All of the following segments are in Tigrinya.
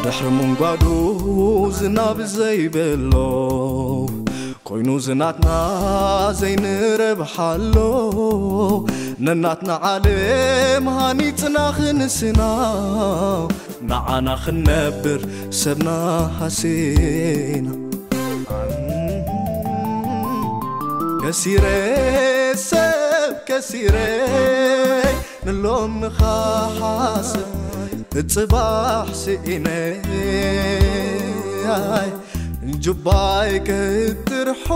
ድሕሪ ምንጓዱ ዝናብ ዘይብሎ ኮይኑ ዝናትና ዘይንረብሓሎ፣ ነናትና ዓለም ሃኒጽና ክንስና፣ ንዓና ክንነብር ሰብና ሃሲና። ከሲረ ሰብ ከሲረ ንሎም ንኻሓስብ ጽባሕ ስኢነ ጁባይ ከትርሑነት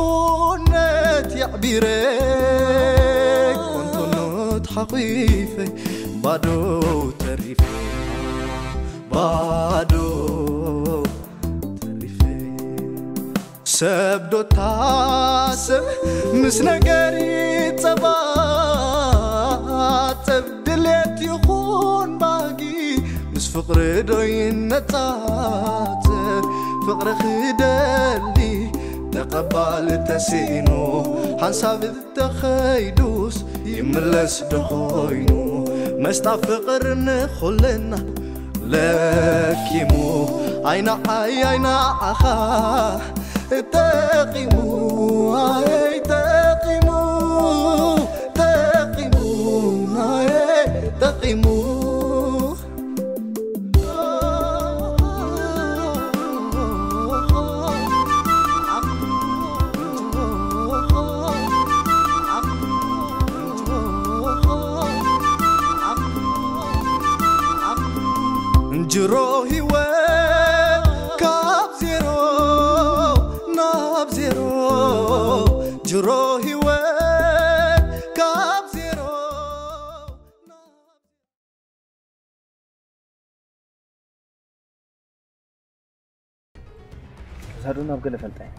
የዕቢረ ኮንቶኖት ሓቂፈ ባዶ ተሪፈ ባዶ ተሪፈ። ሰብ ዶ ታስብ ምስ ነገር ይጸባጸብ ድሌት ይኹን ባህጊ ምስ ፍቕሪ ዶ ይነጻጸር ፍቕሪ ክደሊ ተቐባል ተስኢኑ ሓንሳብ ተኸይዱስ ይምለስ ዶ ኾይኑ መስጣ ፍቕሪ ንኹልና ለኪሙ ኣይና ኣይ ኣይና ኣኻ ጠቂሙ ኣይ ጠቂሙ ጠቂሙ ኣይ ጠቂሙ እንጅሮ ህይወት ካብ ዜሮ ናብ ዜሮ ጅሮ ህይወት ካብ ዜሮ ክሳዱ ናብ ገለ ፈልጣ እየ።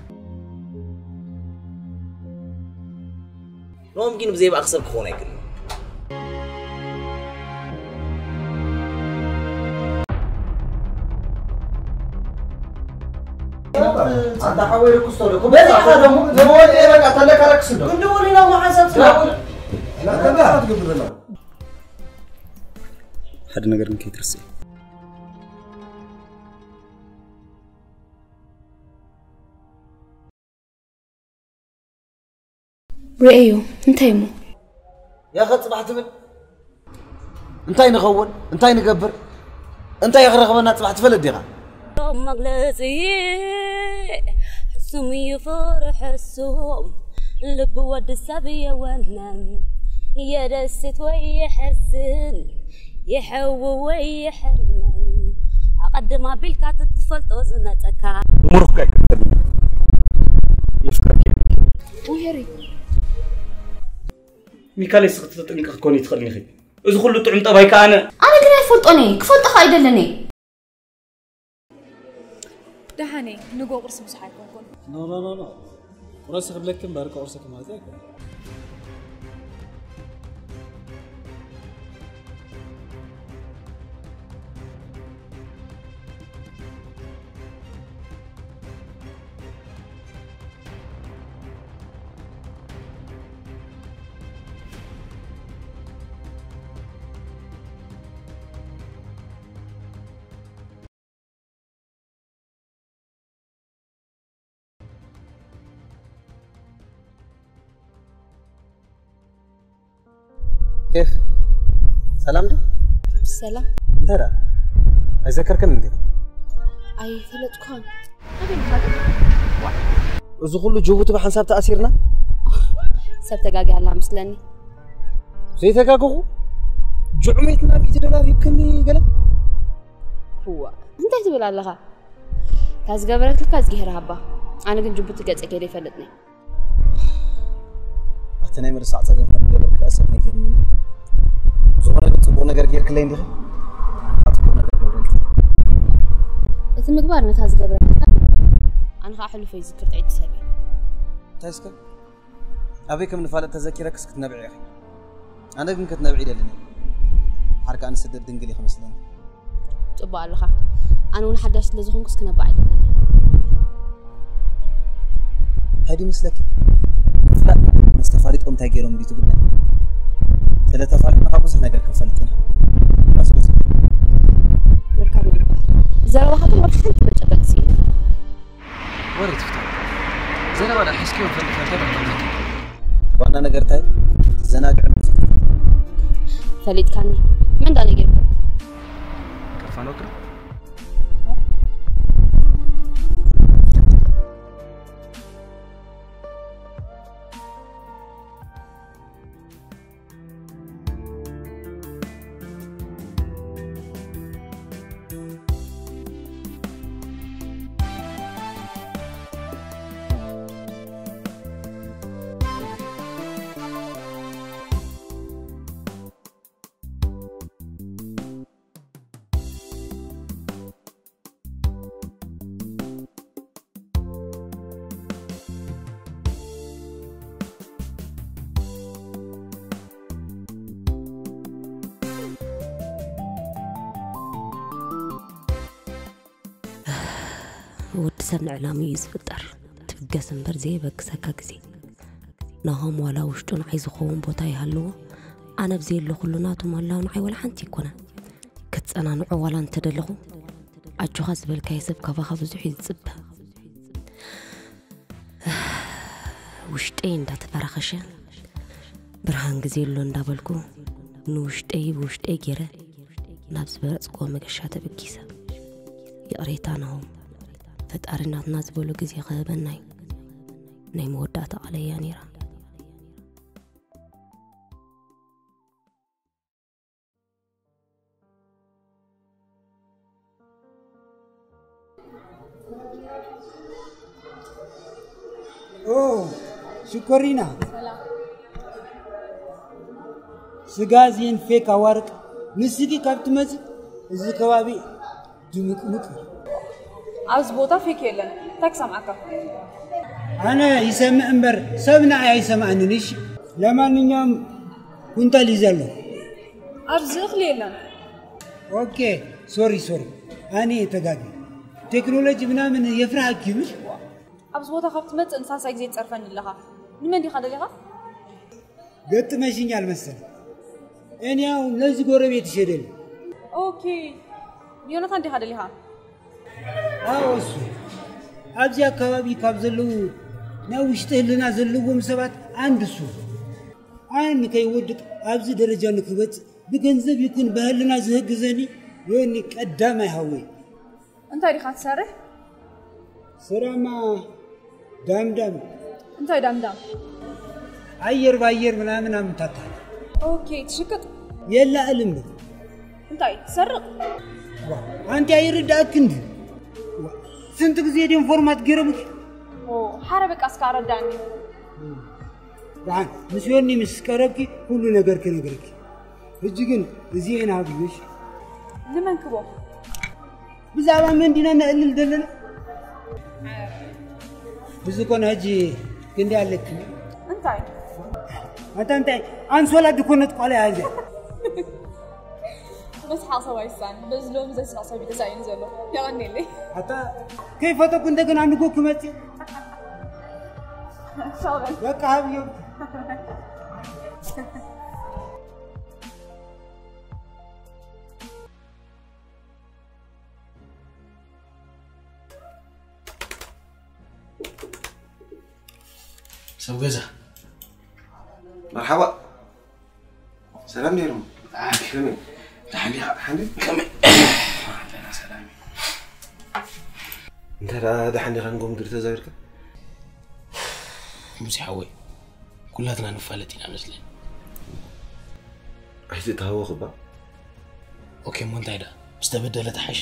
ኖም ግን ብዘይ ብኣኽሰብ ክኾን ኣይክእልን። ኣንታ ሓወይ ርኩስ ተሎ። በዚኣ ደሞ ንወዲ በቃ ተለካ ረክስ ዶ? ክንዲ ወሊና መሓሳብ ስለ ሓደ ነገር ግን ከይትርስእ። ርእዮ እንታይ እሞ ያኸ ጽባሕ ትብል እንታይ ንኸውን እንታይ ንገብር እንታይ ክረኽበና ጽባሕ ትፈልጥ ዲኻ መግለጺ ሕሱም እዩ ፍርሕ ሕሱም ልቢ ወዲ ሰብ የወነን የደስት ወይ የሐዝን ይሐው ወይ ይሐመም ኣቐድም ኣቢልካ ትትፈልጦ ዝመጸካ ምሩኽካ ይቀበል የፍቅረኪ ውሄሪ ሚካሌ ስኽቲ ተጠንቀቕ ኮን ይትኽእል ኒኺ እዚ ኩሉ ጥዑም ጠባይ ከኣነ ኣነ ግን ኣይፈልጦን እየ ክፈልጦ ከ ኣይደልን እየ ደሓነይ ንጎ ቁርሲ ብዙሕ ኣይኮንኩን ኖ ኖ ኖ ኖ ቁረሲ ክብለኪ እምበር ቁርሲ ክማለቲ ኣይኮን ኤፍ ሰላም ዲ ሰላም እንታይ ደኣ ኣይዘከርከን እንዴ ኣይፈለጥኩን እዚ ኩሉ ጅቡቲ ብሓንሳብ ተኣሲርና ሰብ ተጋጊ ኣላ ምስለኒ ዘይተጋገኹ ጅዑሜትና ሚእቲ ዶላር ሂብክኒ ገለ ክዋ እንታይ ትብል ኣለኻ እታ ዝገበረትልካ እዝጊሄር ሃባ ኣነ ግን ጅቡቲ ገጸ ከይደ ይፈልጥኒ ኣብቲ ናይ ምርሳዕ ጸገም ከም ገበርካ ሰብ ነጊርኒ ዝኾነ ግን ጽቡቕ ነገር ጌርክለይ እንዲኺ ጽቡቕ ነገር ገብረልኪ እቲ ምግባር ነታ ዝገበረትልካ ኣነ ከዓ ሕሉፈይ ዝክር ጥዕይቲ ሰብ እየ እንታይ እስከ ኣበይ ከም ንፋለጥ ተዘኪረክስ ክትነብዒ ኢኺ ኣነ ግን ክትነብዒ ይደልን ሓርቃ ንስደድ ድንግል ኢኺ መስለኒ ጽቡቅ ኣለኻ ኣነ እውን ሓዳሽ ስለ ዝኾንኩስ ክነብዕ ኣይደልን። እንታይ ድዩ መስለኪ? ምፍላጥ ማለት ምስ ተፋሊጦም እንታይ ገይሮም ድዩ ትብለኒ? ስለ ተፋሊጥና ካብ ብዙሕ ነገር ክንፈልጥ ኢና። ባስኮት። ምርካብ ይባል። ዘረባኻ ግን ወላ ሓንቲ መጨበጥ ስኢነ። ወሬ ትፍታ። ዘረባ ዳ ሒዝኪ ወፈል ፈታ ተባለ። ዋና ነገር እንታይ? ትዘናግዕን ብዙሕ ትፈልጥ። ፈሊጥካኒ። መን ዳ ነጊርካ? ከፋኖክ። ወዲ ሰብ ንዕላምኡ እዩ ዝፍጠር። ትብገስ እምበር ዘይበግሰካ ግዜ። ናሆም ዋላ ውሽጡ ንዓይ ዝኸውን ቦታ ይሃልዎ፣ ኣነ ኣብ ዘየለኹሉ ናቱ ምህላው ንዓይ ዋላ ሓንቲ ኣይኮነን። ክትጸናንዖ ዋላ እንተደለኹ፣ ኣጆኻ ዝበልካዮ ሰብ ካባኻ ብዙሕ እዩ ዝጽበ። ውሽጠይ እንዳተፈራኸሸ፣ ብርሃን ግዜ ኣሎ እንዳበልኩ፣ ንውሽጠይ ብውሽጠይ ገይረ ናብ ዝበረጽክዎ መገሻ ተበጊሰ። ይቕሬታ ናሆም፣ ፈጣሪ ናትና ዝበሎ ግዜ ክህበና እዩ። ናይ መወዳእታ ቃለይ እያ ነይራ። ኦ፣ ሽኮሪና። ስጋ እዚን ፌክ ኣዋርቅ ንስኪ ካብ ትመጽእ እዚ ከባቢ ድምቅምቅ። ኣብዚ ቦታ ፌክ የለን። እንታይ ክሰምዓካ? ኣነ ይሰምዕ እምበር ሰብ ንዓይ ኣይሰምዓንን። እሺ፣ ለማንኛውም ኩንታል እዩ ዘሎ። ኣብዚ እኽሊ የለን። ኦኬ፣ ሶሪ፣ ሶሪ፣ ኣነ ተጋጊ። ቴክኖሎጂ ምናምን የፍርሃኪ ምሽ? ኣብዚ ቦታ ካብ ትመጽእ ንሳልሳይ ግዜ ትጸርፈኒ ኣለኻ። ንመን ዲኻ ደሊኻ? ገጥመሽኛል መሰል። እኔ ያው ነዚ ጎረቤት ይሸደል። ኦኬ፣ ዮናታን ዲኻ ደሊኻ? ኣዎ፣ እሱ። ኣብዚ ኣካባቢ ካብ ዘለዉ ናይ ውሽጢ ህልና ዘለዎም ሰባት አንድ እሱ። ኣነ ከይወድቅ ኣብዚ ደረጃ ንክበጽ ብገንዘብ ይኩን ብህልና ዝህግዘኒ ዮኒ ቀዳማይ ሃወይ። እንታይ ዲኻ ትሰርሕ? ስራማ ዳምዳም። እንታይ ዳምዳም? ኣየር ባየር ምናምን ኣምታታ። ኦኬ፣ ትሽቅጥ? የላ እልም። እንታይ ትሰርቕ? ዋ፣ ኣንቲ ኣይርዳእክ እንዲ። ዋ፣ ስንት ግዜ ድዮም ፎርማት ገይሮምክ? ኦ፣ ሓረ በቃ እስከ ኣረዳእኒ። ደሓን ምስ ዮኒ ምስ ቀረብኪ ኩሉ ነገር ክነግረኪ። ሕጂ ግን እዚኤን ሃብዩሽ። ንመን ክቦ? ብዛዕባ መን ዲና ነዕልል ዘለና? ብዝኾነ ሕጂ ክንዲ ኣለኪ። እንታይ? ኣንታ እንታይ ኣንሶላ ድኮነት ቆልያ እዚኣ። መስሓቕ ሰብ ኣይሳን። በዚ ሎሚ ዘስሕቕ ሰብ እዩ ተሳኢኑ ዘሎ። የቐንየለይ። ኣታ ከይፈተኩ እንደገና ንጎ ክመጽእ። ሻው በል። በቃ ሃብዮም። ሰብ ገዛ። መርሓባ። ሰላም ነይሩ። ኣይ፣ ከመይ? ደሓን ዲኻ? ደሓን ዲኻ? ከመይ? ኣለና ሰላም። እንተ ደኣ ደሓን ዲኻ ንጎ ምድሪ ተዛዊርካ? ሙሴ ሓወይ፣ ኩላትና ንፋለጥ ኢና መስለኒ። ኣይትተሃወኽ እባ። ኦኬ፣ እሞ እንታይ ደኣ? ዝተበደለ ተሓሽ?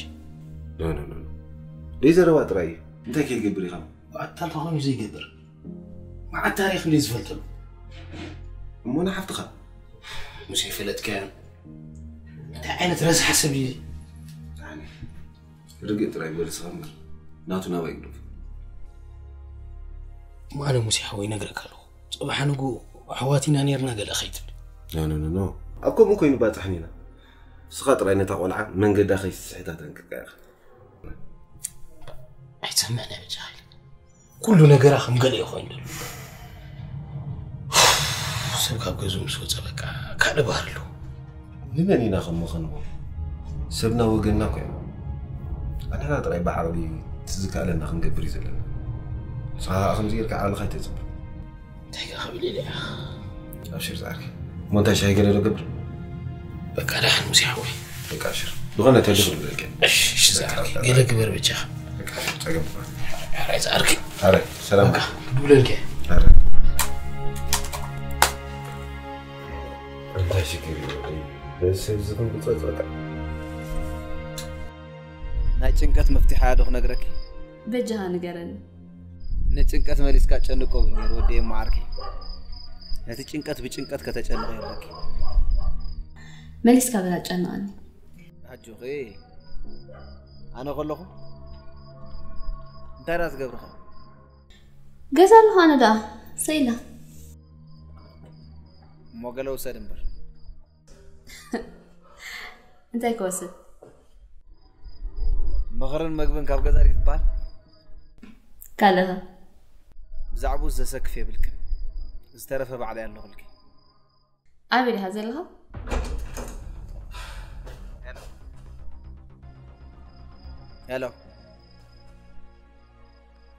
ኖ፣ ኖ፣ ኖ፣ ኖ። ደይ ዘረባ ጥራይ እዩ። እንታይ ከይገብር ኢኻ? ኣታ እንታይ ኮይኑ ዘይገብር? መዓት ታሪኽ እንደ ዝፈልጠሉ። እሞ ንሓፍትኻ? ሙሴ ፈለጥካዮ። እንታይ ዓይነት ረሳሕ ሰብ እዩ? ኣነ ርግእ ጥራይ በል እስኻ እምበር። ናቱ ናባይ ግደፎ። እሞ ኣነ ሙሴ ሓወይ ነግረካ ኣለኹ። ጽባሕ ንግሆ ኣሕዋት ኢና ኔርና ገለ ከይትብል። ኖ፣ ኖ፣ ኖ፣ ኖ። ኣብ ከምኡ ኮይኑ ባጻሕኒ ኢና። ንስኻ ጥራይ ነታ ቆልዓ መንገዳ ከይትስሕታ ጠንቅቃ ኢኻ። ስምዕና ብቻ ኩሉ ነገራ ከም ገለ ኮይኑ ዘሎ። ሰብ ካብ ገዝኡ ምስ ወፀ በቃ ካልእ ባህሪ ኣለዎ። ንመን ኢና ከም ምኸንዎ? ሰብና ወገንና እኮ እዮም። ኣንሕና ጥራይ ብዓቕሊ እቲ ዝከኣለና ክንገብር እዩ ዘለና። ንስኻ ከዓ ከምዚ ጌርካ ዓቕልኻ ኣይተፅብር። እንታይ ከ ክብል ኢለ እያ? ኣብሽር ዝዓርከይ። እሞ እንታይ ሻሂ ገለ ዶ ገብር? በቃ ደሓን ሙሴ ሓወይ። በቃ ኣብሽር። ዝኾነ ተልፍ ንብለልከ። እሺ፣ እሺ፣ ዝዓርከይ። ገለ ግበር ብቻ። በቃ ኣብሽር፣ ጸገም። ኣረ ዝዓርከይ። ኣረ፣ ሰላም። በቃ፣ ክድውለልከ። ኣረ። እንታይ ሽግር እዩ? በዚ ሰብ ዝኽን ብጸጸታ። ናይ ጭንቀት መፍትሒ ኣዶ ክነግረኪ? በጃኻ ንገረኒ። ንጭንቀት መሊስካ ጨንቆ ብል ነይሩ ወዲ እሞ ዓርከይ። ነቲ ጭንቀት ብጭንቀት ከተጨንቆ የብለኪ። መሊስካ በላ ጨንቐኒ። ኣጆኺ። ኣነ ከለኹ እንታይ ደኣ ትገብርኻ? ገዛ ኣለኹ ኣነ ደኣ፣ ሰኢላ። እሞ ገለ ውሰድ እምበር። እንታይ ክወስድ? ምኽርን መግብን ካብ ገዛ ድዩ ዝበሃል? ካልእኸ? ብዛዕባኡ ዘሰክፍ የብልክን። ዝተረፈ ባዕለይ ኣለኹልኪ። ኣበይ ዲኻ ዘለኻ? ሄሎ።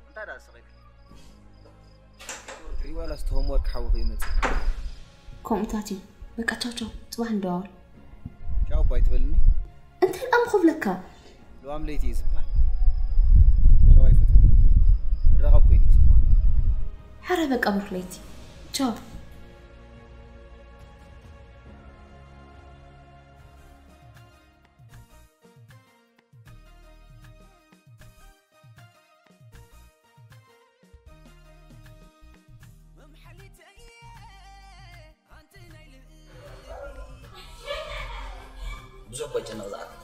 እንታይ ደኣ ስቕ ኢልኪ? ሪዋላ ስቲ ሆምወርክ ሓዊ ከይመጽእ። ከምኡታት እዩ። በቃ ቻው ቻው። ጽባሕ ንደዋወል። ቻው እባ ኣይትበልኒ። እንታይ ደኣ ምኽብለካ? ልዋም ለይቲ እዩ ዝበሃል። ቻው ኣይፈትዎን። ንራኸብ ኮይኑ እዩ ዝበሃል። ሓራይ በቃ ብሩኽ ለይቲ። ቻው። ብዙሕ እኮ ይጨነቕ ዝዓርከይ።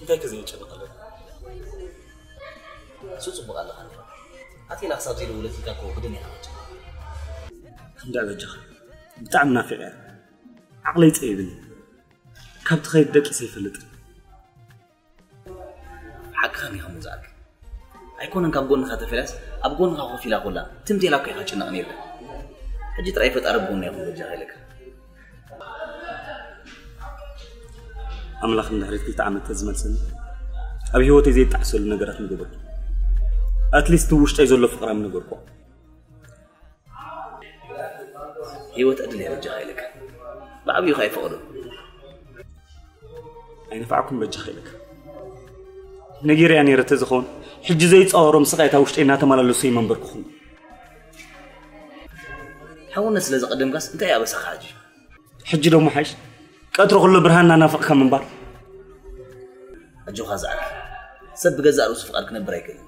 እንታይ ከ ዘየጨንቕ ኣሎ? እሱ ጽቡቕ ኣለኻ እንዲኻ። ኣቴና ክሳብ ዘይደወለት ኢልካ እኮ ግድን ኢኻ ክትጨነቕ። እንዳ በጃኻ። ብጣዕሚ ናፊቐያ። ዓቕለይ ጸይብኒ። ካብ ትኸይድ ደቂሰ ኣይፈልጥን። ሓቅኻ እንዲኻ ምውጻእካ። ኣይኮነን ካብ ጎንኻ ተፈሊያስ፣ ኣብ ጎንኻ ኮፍ ኢላ ኮላ፣ ትምቴላ እኮ ኢኻ ትጭነቕ ነይርካ። ሕጂ ጥራይ ፈጣሪ ኣብ ጎና ይኹን በጃኻ ኢለካ። ኣምላኽ ንድሕሪት ክልተ ዓመት ተዝመልሰኒ፣ ኣብ ህይወተይ ዘይጣዕሰሉ ነገራት ምገበርኩ። ኣትሊስት ውሽጠይ ዘሎ ፍቕራ ምነገርኩ። ህይወት ዕድል እያ በጃኻ ኢለካ። ብዓብዩ ከኣ ይፈቕዶ። ኣይነፋዕኩም በጃኻ ኢለካ። ነጊረያ ነይረ ተዝኸውን፣ ሕጂ ዘይጻወሮም ስቓያት ኣብ ውሽጠይ እናተመላለሱ ይመንበርኩኹም። ሓውነት ስለ ዘቐደምካስ እንታይ ኣበሳኻ ሕጂ? ሕጂ ደሞ ሓይሽ፣ ቀትሪ ኩሉ ብርሃን እናናፈቕካ ምንባር። ኣጆኻ ዝዓርከይ፣ ሰብ ብገዛእ ርእሱ ፍቓድ ክነብር ኣይክእልን።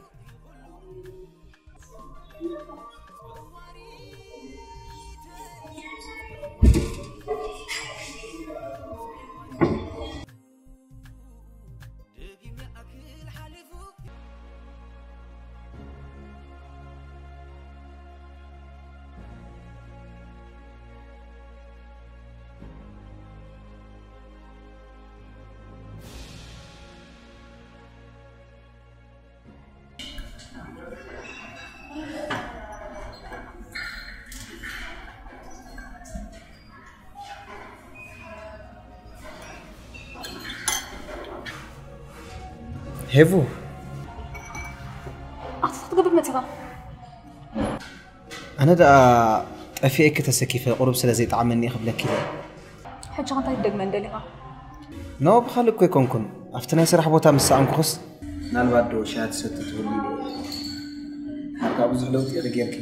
ሄቡ፣ ኣታ ክትገብር መጺኻ? ኣነ ደኣ ጠፊኤኪ ተሰኪፈ ቁሩብ ስለ ዘይጠዓመኒ እየ ክብለኪ ኢለ። ሕጂ ከ እንታይ ትደግመን ደሊኻ? ኖ፣ ብኻልእ እኮ ኣይኮንኩን። ኣብቲ ናይ ስራሕ ቦታ ምስ ሰኣንኩኽስ፣ ምናልባት ዶ ሻሂ ትሰቲ ትህሉ ኢለ። ድሓር ከኣ ብዙሕ ለውጢ ኢኺ ጌርኪ።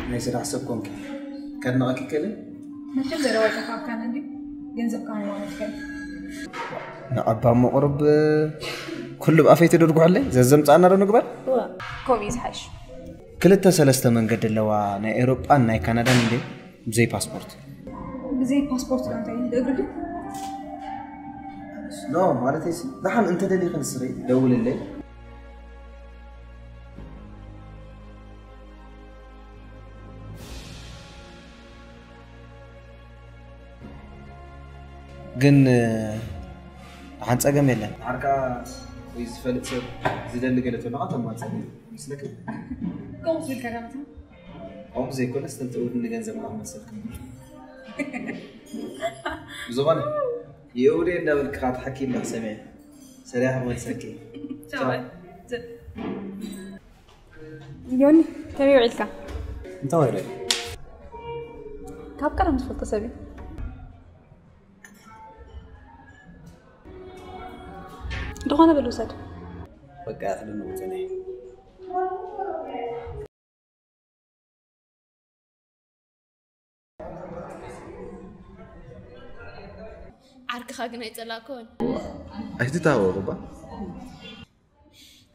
ናይ ስራሕ ሰብ ኮንኪ። ከድንቐኪ ይክእል እየ። መቸም ዘረባ ይጠፍኣካን እንድዩ፣ ገንዘብ ከማይ ማለት ከ? ንዓባ እሞ ቁሩብ ኩሉ ብኣፈይ ተደርጉሐለይ፣ ዘዘምጻእና ዶ ንግበር? እዋ፣ ከምኡ እዩ ዝሓይሽ። ክልተ ሰለስተ መንገዲ ኣለዋ፣ ናይ ኤውሮጳን ናይ ካናዳን እንዴ፣ ብዘይ ፓስፖርት። ብዘይ ፓስፖርት ዶ እንታይ? ብእግሪ ድዩ? ኖ፣ ማለተይሲ፣ ደሓን እንተደሊኺ ንስኺ ደውልለይ። ግን፣ ደሓን ጸገም የለን። ደሓር ከኣ ወይ ዝፈልጥ ሰብ ዝደሊ ገለ ተለኻ ተማፀኒ ምስለክ። ከምኡ ትብል ከዳምቲ? ከምኡ ዘይኮነስ ተልተውድ ንገንዘብ ንክመሰልኩም። ብዝኾነ የውዴ እንዳበልክኻ ትሓኪ እንዳሰሚዐ ሰሪያ ክመልሰኪ። ዮኒ፣ ከመይ ውዒልካ? እንታይ ወረ? ካብ ቀደም ዝፈልጦ ሰብ እዩ። ዝኾነ በል ውሰድ። በቃ፣ ክድን ውጠነ። ዓርክኻ ግን ኣይጸላእኮን። ኣይትታወቕ እባ።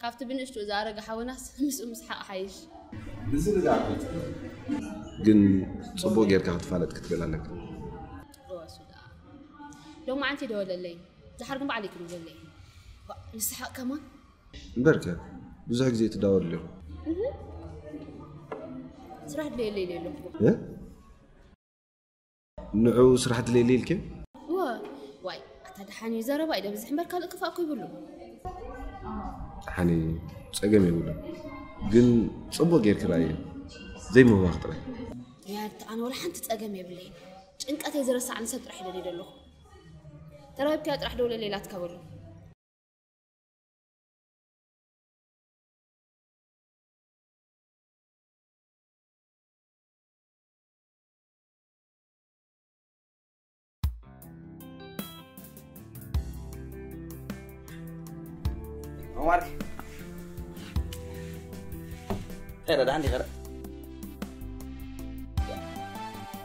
ካብቲ ብንእሽቱ ዝኣረገ ሓውናስ ምስኡ ምስሓቕ ሓይሽ። ግን ጽቡቕ ጌርካ ክትፋለጥ ክትክእል ኣለካ። እወ፣ እሱ ደኣ። ሎማዓንቲ ደወለለይ። ደሓር ግን ባዕለይ ክድውለለይ። ዋ፣ ንስሓቕ ከማን? እምበርከ፣ ብዙሕ ግዜ ትዳወሉ ኣለኹ። እህ። ስራሕ ድለየለይ ኢለ ኣለኹ። እ? ንዑ ስራሕ ድለየለይ ኢልኪ? እወ። ዋይ፣ ኣታ ደሓን እዩ ዘረባ እዩ ደብዝሕ እምበር ካልእ ክፋእ እኮ ይብሉ። ደሓን እዩ፣ ጸገም የብሉን። ግን ጽቡቕ ጌርኪ ረኣዮ። ዘይምህዋኽ ጥራይ። ያርት፣ ኣነ ወላ ሓንቲ ጸገም የብለይን። ጭንቀተይ ዝረሳዕኒ ሰብ ጥራሕ ይደልየ ኣለኹ። ተራኺብካዮ ጥራሕ ደውለለይ ኢላትካ በሎ። ኦማር። ኸረ፣ ደሓን ዲኻ? ኸረ።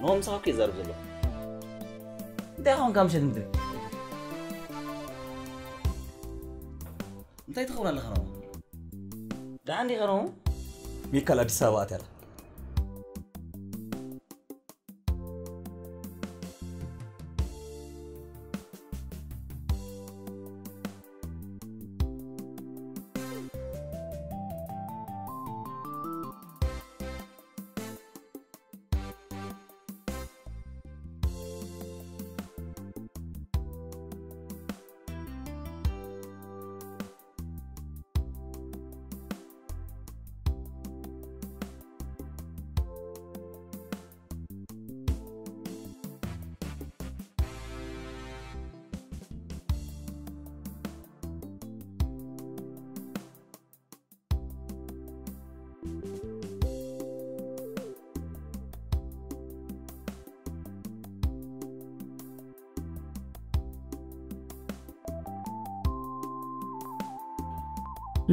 ኖ፣ ምሳኻ እኮ ይዛረብ ዘሎ። እንታይ ኾንካ ምሸት ምድሪ? እንታይ ትኸውን ኣለኻ ሮማ? ደሓን ዲኻ ሮማ? ሚካል ኣዲስ ኣበባ ኣትያ ኣላ።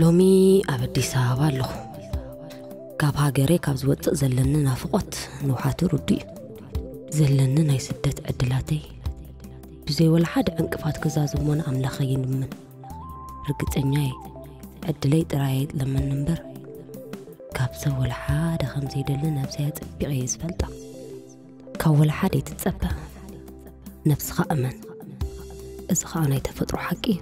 ሎሚ ኣብ ኣዲስ ኣበባ ኣለኹ። ካብ ሃገረይ ካብ ዝወጽእ ዘለኒ ናፍቖት ንውሓቱ ርዱእ እዩ። ዘለኒ ናይ ስደት ዕድላተይ ብዘይ ወላ ሓደ ዕንቅፋት ክዛዝሞን ኣምላኸይ ይንምን። ርግጸኛ እየ፣ ዕድለይ ጥራይ ኣይጥለመኒ እምበር፣ ካብ ሰብ ወላ ሓደ ከም ዘይደሊ ነብሰይ ኣጸቢቐ እየ ዝፈልጣ። ካብ ወላ ሓደ ኣይትጸበ፣ ነብስኻ እመን። እዚ ኸኣ ናይ ተፈጥሮ ሓቂ እዩ።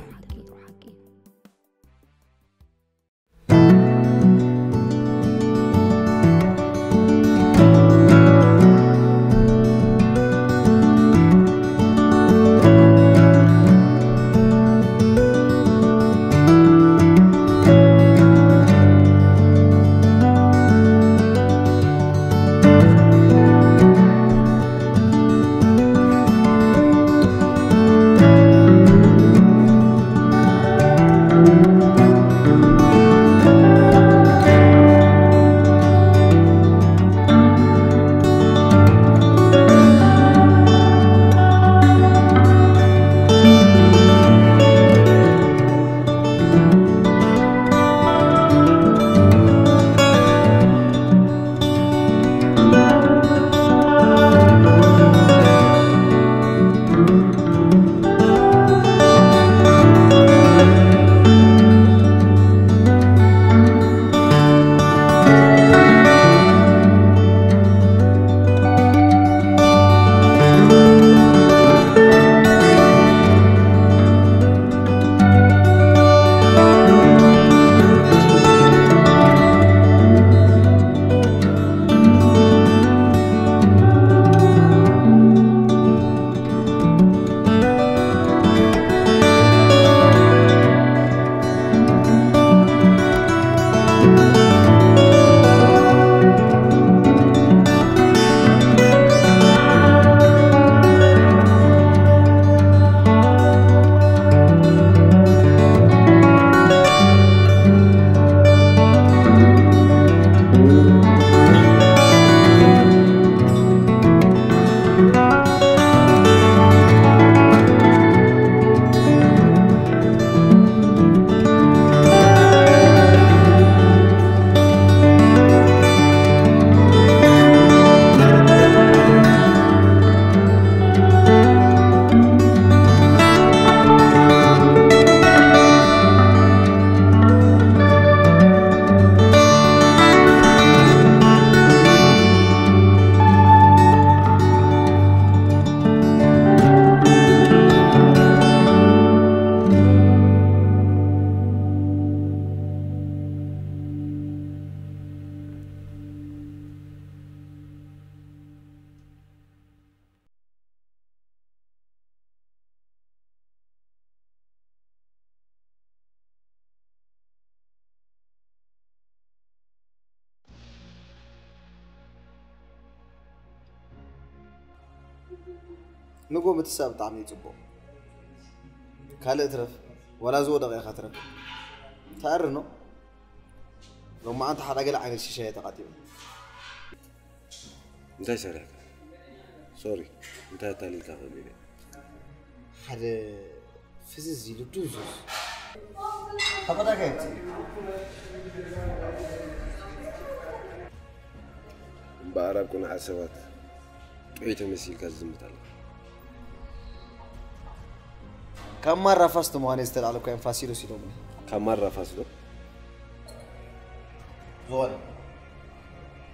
ንጎ ምትሳእ ብጣዕሚ እዩ ጽቡቕ። ካልእ ትረፍ፣ ዋላ ዝወደቐ ኢኻ ትረክብ። ተኣርኖ፣ ሎማዓንቲ ሓደ ገለ ዓይነት ሽሻየ ተቓጢዑ። እንታይ ሰሪሕካ? ሶሪ፣ እንታይ ኣታሊልካ ክብል ኢለ። ሓደ ፍዝዝ ኢሉ ድንዙዝ። ካብ ዕዳጋ የምጽእ። እምበኣር ኣብ ቅኑዓት ሰባት ጥዑይ ተመሲልካ ዝዝምት ኣለኻ። ካብ ማራ ፋስት ምዃነይ ዝተላዕለ እኮ እዮም ፋሲሎስ ኢሎምኒ። ካብ ማራ ፋስት ዶ? ዝኾነ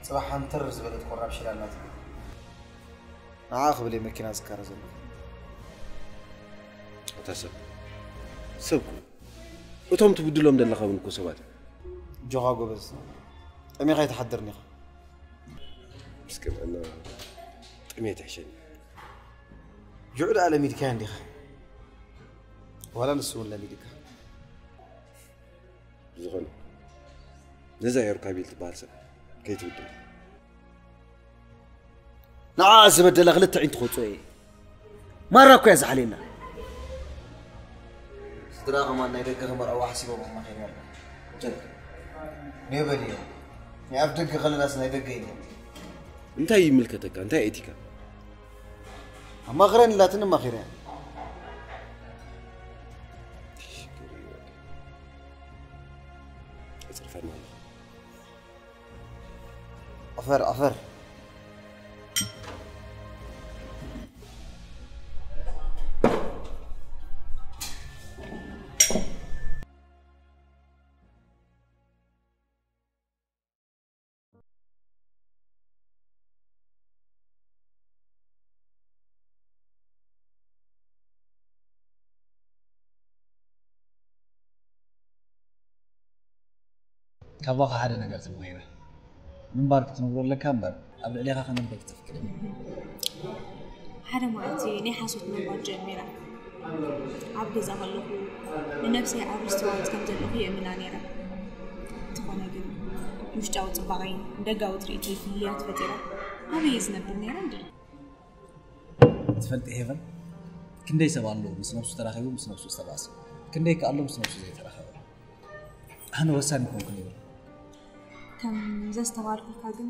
ጽባሕ ሃንተር ዝበለት ኮራፕሽን ኣላት። ንዓ ክብል እየ መኪና ዝካረ ዘለኹ። እታ ሰብ ሰብ ኩን እቶም ትብድሎም ዘለኻ እውን እኮ ሰባት እዮም። ጆኻ ጎበዝ፣ ጠሚኻ ኣይትሓድርን ኢኻ። ምስ ቅንዕና ጥሜት ይሕሸኒ። ጅዑ ደኣ ለሚድካያ እንዲኻ፣ ዋላ ንሱ እውን ለሚድካ። ብዝኾነ ነዛ ኤርካቢል ትበሃል ሰብ ከይትብድል። ንዓ ዝበደላ ክልተ ዒንቱ ክወፅኦ እየ። ማራ እኮ እያ ዝሓልየና። ስድራ ከማን ናይ ደገ ክመርዕዋ ሓሲቦም ኣማኺረያ ኣለኹ። ኔበል እዮም። ናይ ኣፍ ደገ ከለናስ ናይ ደገ ኢሎም። እንታይ ይምልከተካ? እንታይ ኣእቲካ? ኣማኽረን ኢላትኒ ኣማኺረያ። ኣጽርፈና ኣሎ። ኣፈር ኣፈር። ካባኻ ሓደ ነገር ዝምነይና ምንባር ክትነብሮ ኣለካ እምበር ኣብ ልዕሌኻ ከነብር ክተፍቅድ ሓደ መዓልቲ ናይ ሓሶት ምንባር ጀሚራ። ኣብ ገዛ ከለኹ ንነብሰይ ኣብ ሪስቶራንት ከም ዘለኹ የእምና ነይረ። እንተኾነ ግን ውሽጣዊ ጽባቐይ ንደጋዊ ትርኢተይ ፍልልያት ፈጢራ ኣበይ እየ ዝነብር ነይረ እንድዒ? ትፈልጢ ሄቨን፣ ክንደይ ሰብ ኣሎ ምስ ነብሱ ተራኺቡ ምስ ነብሱ ዝተባእሰ፣ ክንደይ ከ ኣሎ ምስ ነብሱ ዘይተራኸበ። ኣነ ወሳኒ ኮንኩ ይብል። ከም ዘስተባልኩልካ ግን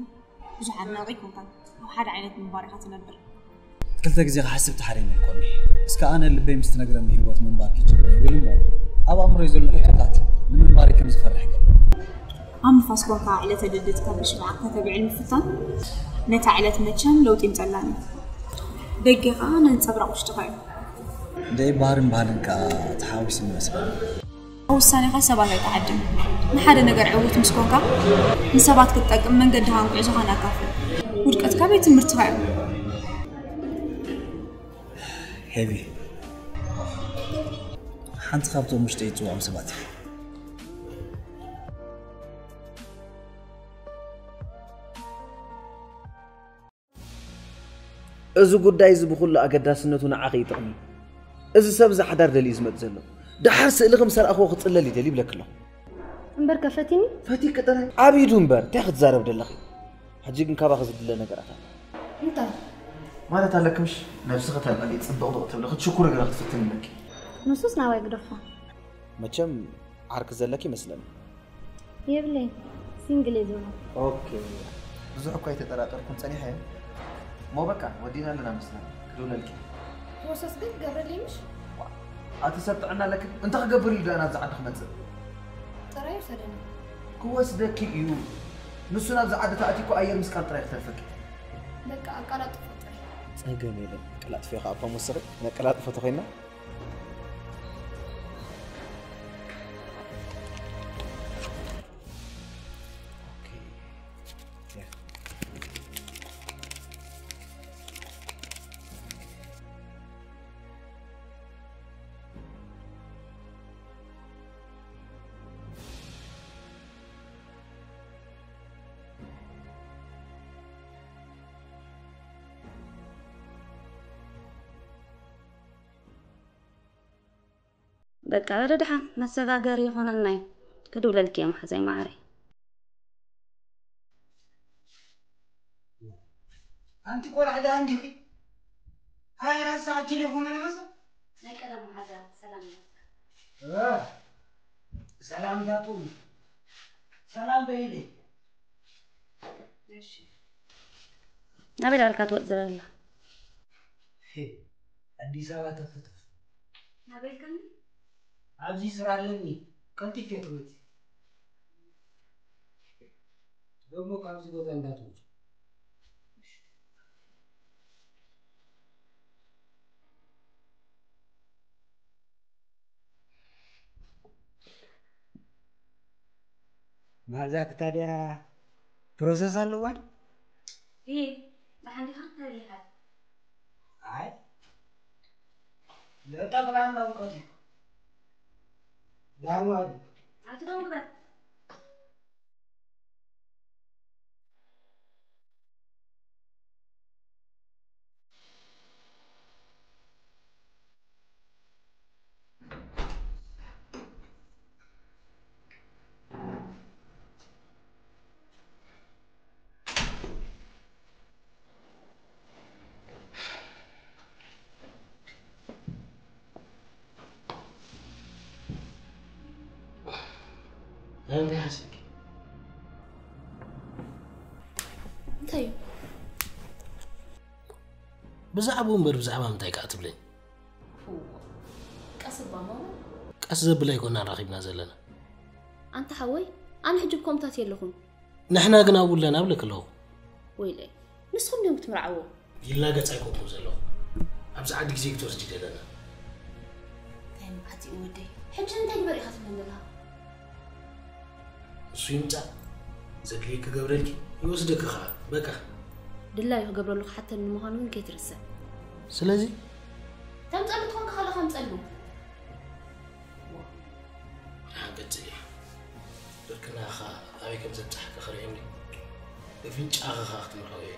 ብዙሕ ኣድናቂ ይኮንካን ኣብ ሓደ ዓይነት ምንባር ኢኻ ትነብር። ክልተ ግዜ ክሓስብ ተሓሪመ ይኮኒ። እስከ ኣነ ልበይ ምስ ትነግረኒ ህይወት ምንባር ክጅምር ይብል እሞ ኣብ ኣእምሮይ ዘሎ ሕቶታት ንምንባረይ ከም ዝፈርሕ ይገብር። ኣብ ንፋስ ኮንካ ዕለተ ልደትካ ብሽምዓ ከተብዕል ምፍታን ነታ ዕለት መቸም ለውጢ ይምጸላን እዩ። ደገ ከኣ ነንጸብራቕ ውሽጥኻ እዩ። ደይ ባህርን ባህልን ከኣ ተሓዊሱ ይመስለኒ። ኣብ ውሳኔኻ ሰባት ኣይትዓድም። ንሓደ ነገር ዕዉት ምስ ኮንካ ንሰባት ክትጠቅም መንገድኻን ጉዕዞኻን ኣካፍል። ውድቀትካ ቤት ትምህርትኻ እዩ። ሄቪ ሓንቲ ካብቶም ውሽጠይ ዝጽውዖም ሰባት እየ። እዚ ጉዳይ እዚ ብኹሉ ኣገዳስነቱ ንዓኺ ይጥቕሚ። እዚ ሰብ እዚ ሓዳር ደልዩ ዝመጽእ ዘሎ። ደሓር ስእልኺ ምስ ኣርኣኽዎ ክጽለል ይደሊ ይብለኪ ኣለኹ። እምበር ከፈቲኒ? ፈቲኪ ጥራይ። ኣብ ኢዱ እምበር እንታይ ክትዛረብ ደለኺ? ሕጂ ግን ካባኺ ዝድለ ነገራት ኣሎ። እንታይ? ማለት ኣለኪ ምሽ ነብስኺ ተልዕሊ ጽብቕብቕ ትብሊ ክትሽኩሪ ገለ ክትፍትኒ ኣለኪ። ንሱስ ናባይ ግደፎ። መቸም ዓርኪ ዘለኪ ይመስለኒ። የብለይ ሲንግል እየ ዝውዕል። ኦኬ ብዙሕ እኳ ኣይተጠራጠርኩን ጸኒሐ እሞ በቃ ወዲና ኣለና መስለኒ ክድውለልኪ። ፕሮሰስ ግን ክገብረለይ ምሽ? ኣቲ ሰብ ጥዕና ኣለክን እንታይ ክገብር እዩ ደኣ ናብዚ ዓዲ ክመጽእ? ጥራይ ውሰደኒ። ክወስደኪ እዩ። ንሱ ናብዚ ዓዲ ተኣትዩ እኮ ኣየር ምስቃል ጥራይ ክተርፈኪ። በቃ ኣቃላጥፎ ጥራይ። ጸገም የለን ቀላጥፎ ኢኻ እኳ መወሰኺ ነቀላጥፎ ተኾይና በቃ ርድሓ መሰጋገሪ ይኾነልና እዩ። ክድውለልኪ እዮም ሓዘይ ማዓረይ። ኣንቲ ቆልዓ ደኣ እንዲኺ ሃያ ኣራት ሰዓት ቴሌፎን ኣለመሰ? ናይ ቀደም መሓዛ ሰላም ይበልካ። እ፣ ሰላም ታቱ። ሰላም በይለይ። እሺ። ናበይ ዳርካ ትወጽእ ዘላ? ሄ፣ ኣዲስ ኣበባ ተፍትፍ። ናበይ ከኒ? ኣብዚ ስራ ኣለኒ። ቀልጢፈ ትመጺ። ደሞ ካብዚ ቦታ እንዳትወጹ። ማዛክ ታዲያ ፕሮሰስ ኣለዋ? ይሄ ብሓንዲኻ እንታይ ይሃል? ኣይ፣ ለጠቕላላ እውቀት እዩ። ዳማ ኣቲ ደው ግበር። እንታይ ሓሲብኪ? እንታይ እዩ? ብዛዕባኡ እምበር ብዛዕባ ምንታይ ከኣ ትብለኒ? እወ፣ ቀስ እባ ማማ። ቀስ ዘብል ኣይኮናን ረኺብና ዘለና። ኣንታ ሓወይ፣ ኣነ ሕጂ ብኮምታት የለኹን። ንሕና ግን ኣብኡ ኣለና እብለኪ ኣለኹ። ወይለይ፣ ንስኹም ድዮም ክትምርዓዎ? ይላገጽ ኣይኮንኩን ዘለኹ። ኣብዚ ዓዲ ግዜ ክትወስጂ ደለና። እንታይ መዓት እዩ ወደይ? ሕጂ እንታይ ግበር ኢኻ ትብለኒ ዘለኻ? እሱ ይምጻእ፣ ዘድልየኪ ክገብረልኪ፣ ይወስደኪ ኸኣ። በቃ። ድላዩ ክገብረሉ ክሓተኒ ምዃኑ እውን ከይትርስዕ። ስለዚ? ተምጸሉ ትኾንካ ከለኻ ምጸሉ። ንሓንገጽ እያ። ብርክናኻ ኣበይ ከም ዘብጽሓካ ክርእየኒ፣ ብፍንጫኻ ኸኣ ክትምርሖ እየ።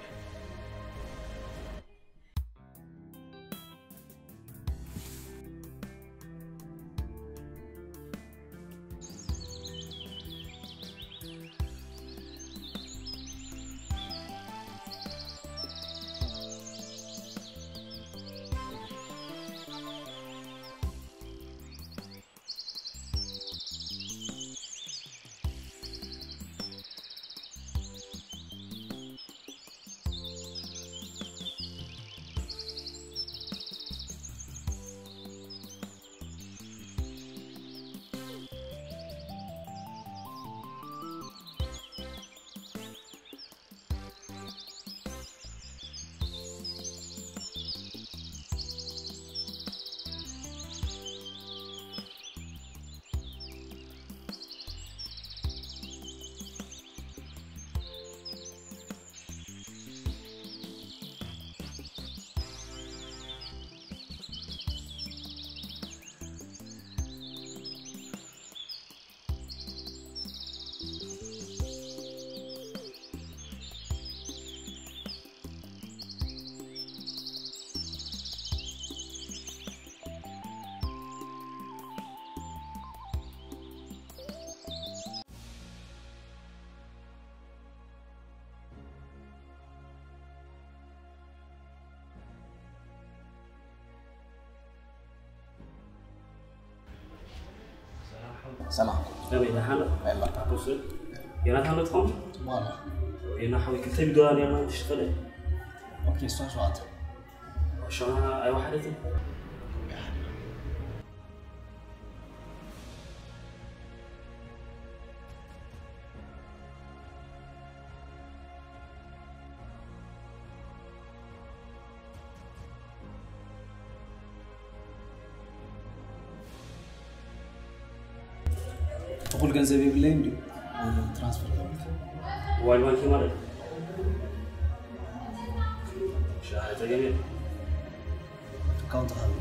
ሰላም። ከመይ ደሓን? የላ። ኣቶስ ዮናታን ዶ ትኸውን? ዋላ። ዮና ሓወይ፣ ክልተ ቪድዮ ኣለና፣ ትሽፈለ። ኦኬ፣ እሷ ሸዋተ። ሸዋ ኣይወሓደትን? እኹል ገንዘብ የብለይን ድዩ? ትራንስፈር ገበልክ። ሞባይል ባንኪ ማለት? ሻ፣ ጸገም የለን። ኣካውንት ሃብ።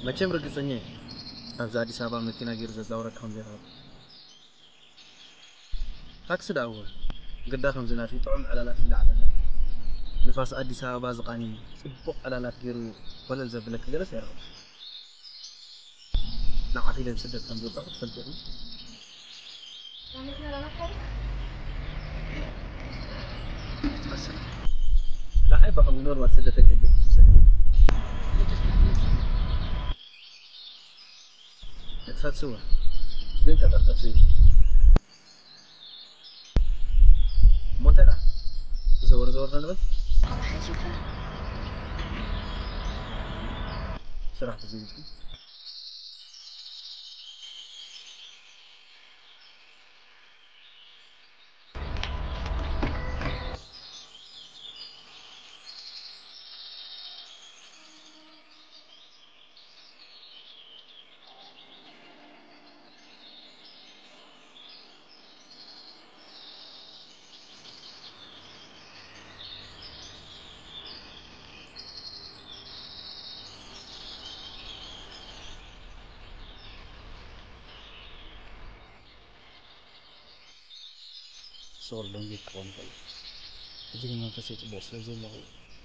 መቸም ርግጸኛ እየ፣ ኣብዚ ኣዲስ ኣበባ መኪና ገይሩ ዘዛውረካ ከም ዘይረኸብ። ታክሲ ደኣ እወ፣ ግዳ ከምዚ ናተይ ጥዑም ዕላላት እንዳዕለለ፣ ንፋስ ኣዲስ ኣበባ ዝቓኒ ጽቡቕ ዕላላት ገይሩ ኮለል ዘብለኪ ገለስ ኣይረኸብኩ። ንዓኺ ኢለ ንስደት ከም ዝወጻኹ ትፈልጢ ኢኺ። ንዓይ ብኸም ኖርማል ስደተኛ ገይሩ ትምሰል። ንትፈትስዎ ግን ቀጠርጠር ዘይብሉ። እሞ እንታይ ደኣ? ዘወር ዘወር ዶ ንበል? ስራሕ ተዘይብልኩም? ሶር ደንጊት ክኾን ይኽእል። ሕጂ ግን መንፈሰይ ጽቡቕ ስለ ዘሎ፣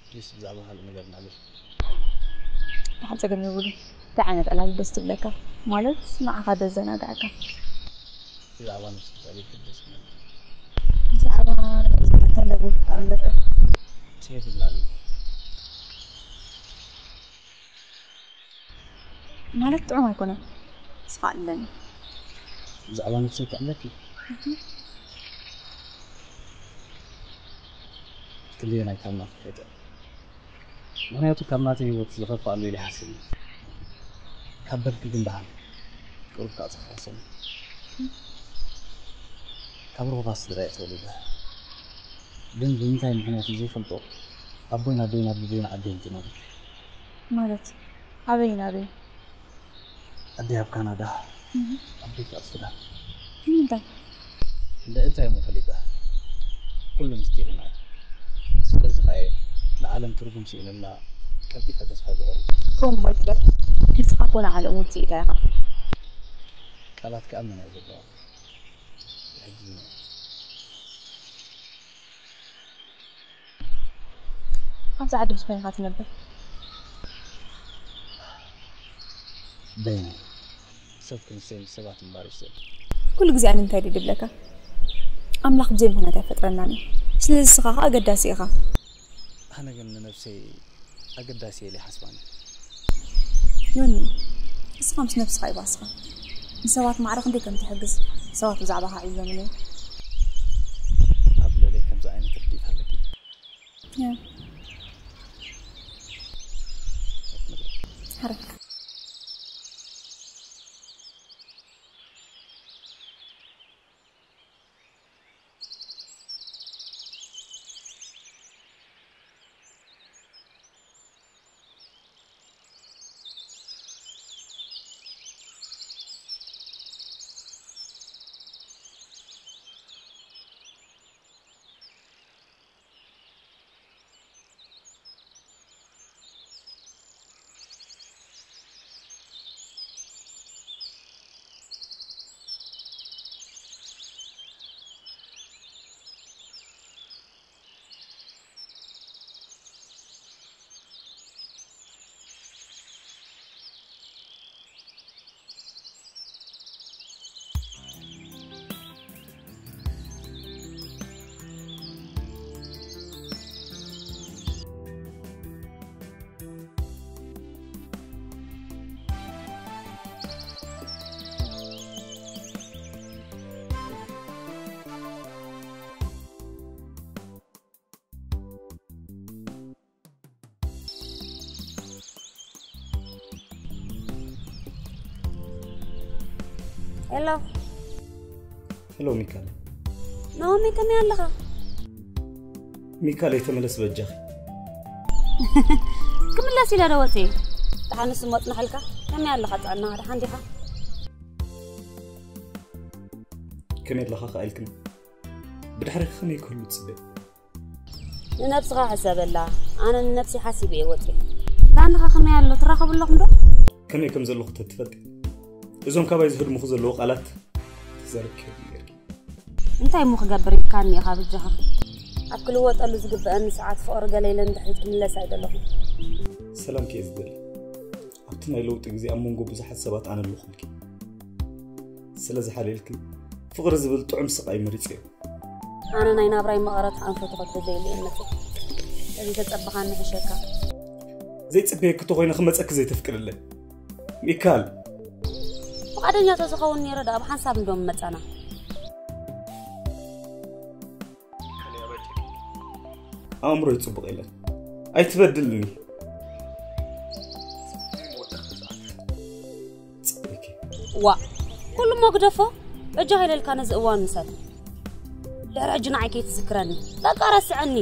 ፕሊስ ብዛዕባ ካልእ ነገር እናበል። ደሓን ጸገም የብሉን። እንታይ ዓይነት ዕላል ደስ ትብለካ? ማለት ንዓኻ ደዘናግዓካ? ብዛዕባ ነብሲ ተዛሪብኪ ደስ ይብለኒ። ብዛዕባ ነብሲ ተለቡ ኣለካ? ሴፍ ይብላሉ። ማለት ጥዑም ኣይኮነን። ስኻ ኣለኒ። ብዛዕባ ነብሰይ ክዕለኪ? ክልዮን ኣይካልና ፍሒጠ። ምኽንያቱ ካብ ናተይ ህይወት ዝኸፍእ ኣሎ ኢለ ይሓስብ። ካብ በልኪ ግን ደሓን ቁሩብ ከዓ ጽፍሕ ሰሙ። ካብ ርኹባት ስድራ እየ ተወሊደ። ግን ብምንታይ ምኽንያት ዘይፈልጦ ኣቦይን ኣደይን ኣብ ልቤን ዓዲ እዮም ዝነብሩ። ማለት ኣበይን ኣበይን? ኣደይ ኣብ ካናዳ፣ ኣቦይ ኣብ ሱዳን። ንምንታይ? እንደ እንታይ እሞ ፈሊጠ? ኩሉ ምስጢር ኢና። ስለዚ ኸኣ ንዓለም ትርጉም ስኢንና ቀልጢፈ ተስፋ ዝቖርጽ። ከምኡ ኣይትበል። ንስኻ እኮ ንዓለም እውን ስኢንካ ኢኻ። ቃላት ከኣ መን እያ ዘለዋ? ሕጂ ኣብዚ ዓዲ ምስ መን ኢኻ ትነብር? በይነይ። ሰብ ክንሰይ ምስ ሰባት ምንባር ይስእል። ኩሉ ግዜ ኣነ እንታይ ድዩ ድብለካ? ኣምላኽ ብዘይ ምኽንያት ኣይፈጥረናን እዩ። ስለዚ ንስኻ ኸኣ ኣገዳሲ ኢኻ። ኣነ ግን ንነብሰይ ኣገዳሲ እየ ኢለ ኣይሓስባን እየ። ዮኒ፣ ንስኻ ምስ ነብስኻ ይባስኻ። ንሰባት ማዕረ ክንደይ ከም ትሕግዝ ሰባት ብዛዕባኻ ዕሊሎም እዮም። ኣብ ልዕለይ ከምዚ ዓይነት ርድኢት ኣለኪ? እያ። ሕራይ። ሄሎ። ሄሎ ሚካል። ናኦሚ፣ ከመይ ኣለኻ? ሚካል፣ ተመለስ በጃኺ። ክምለስ ኢለ ዶ ወፅየ? ደሓንስ እሞ ኣፅናሕልካ። ከመይ ኣለኻ? ጥዕና ደሓን ዲኻ? ከመይ ኣለኻ ከኣ ኢልክኒ? ብድሕሪኺ ከመይ ክህሉ ትፅበይ? ንነብስኻ ሕሰበላ። ኣነ ንነብሲ ሓሲበ እየ ወፅየ። ዳንኻ ከመይ ኣሎ? ትራኸቡ ኣለኹም ዶ? ከመይ ከም ዘለኹ ተትፈልጢ፣ እዞም ካባይ ዝህድሙኹ ዘለዉ ቃላት ተዛረብኪ ነይርኪ። እንታይ እሞ ክገብር ኢልካኒ ኢኻ ብጃኻ? ኣብ ክልወጠሉ ዝግበአኒ ሰዓት ፍቕሪ ገለ ኢለ ንድሕሪት ክምለስ ኣይደለኹን። ሰላም ከየ ዝደሊ ኣብቲ ናይ ለውጢ ግዜ ኣብ መንጎ ብዙሓት ሰባት ኣነ ኣለኹልኪ። ስለ ዝሓልየልኪ ፍቕሪ ዝብል ጥዑም ስቓይ መሪጸዮ። ኣነ ናይ ናብራይ መቐረት ኣንፈቱ ከብደ ዘይለ እየ መፅእ። እዚ ተፀበኻኒ ሕሸካ። ዘይፅበየኪ ተኾይነ ክመፀኪ ዘይተፍቅድለይ ሚካል። ፍቓደኛ ተዝኸውን ነይረ ዳ ኣብ ሓንሳብ እንዶም መፃና። ኣእምሮይ ፅቡቕ የለን። ኣይትበድልኒ። ዋ ኩሉ እሞ ግደፎ። በጃ ከይለልካ ነዚ እዋን ምሰል። ድሕሪ ሕጂ ንዓይ ከይትዝክረኒ በቃ ረስዐኒ።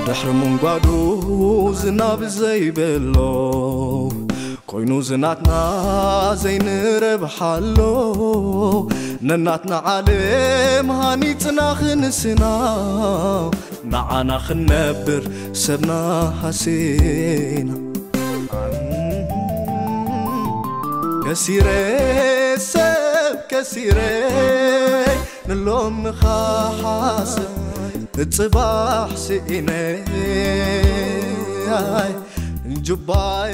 ድሕሪ ምንጓዱ ዝናብ ዘይብሎ ኮይኑ ዝናትና ዘይንረብሓሎ ነናትና ዓለም ሃኒፅና ክንስና ንዓና ክንነብር ሰብና ሃሲና ከሲረ ሰብ ከሲረ ንሎም ንኻሓስብ ንፅባሕ ስኢነ ጅባይ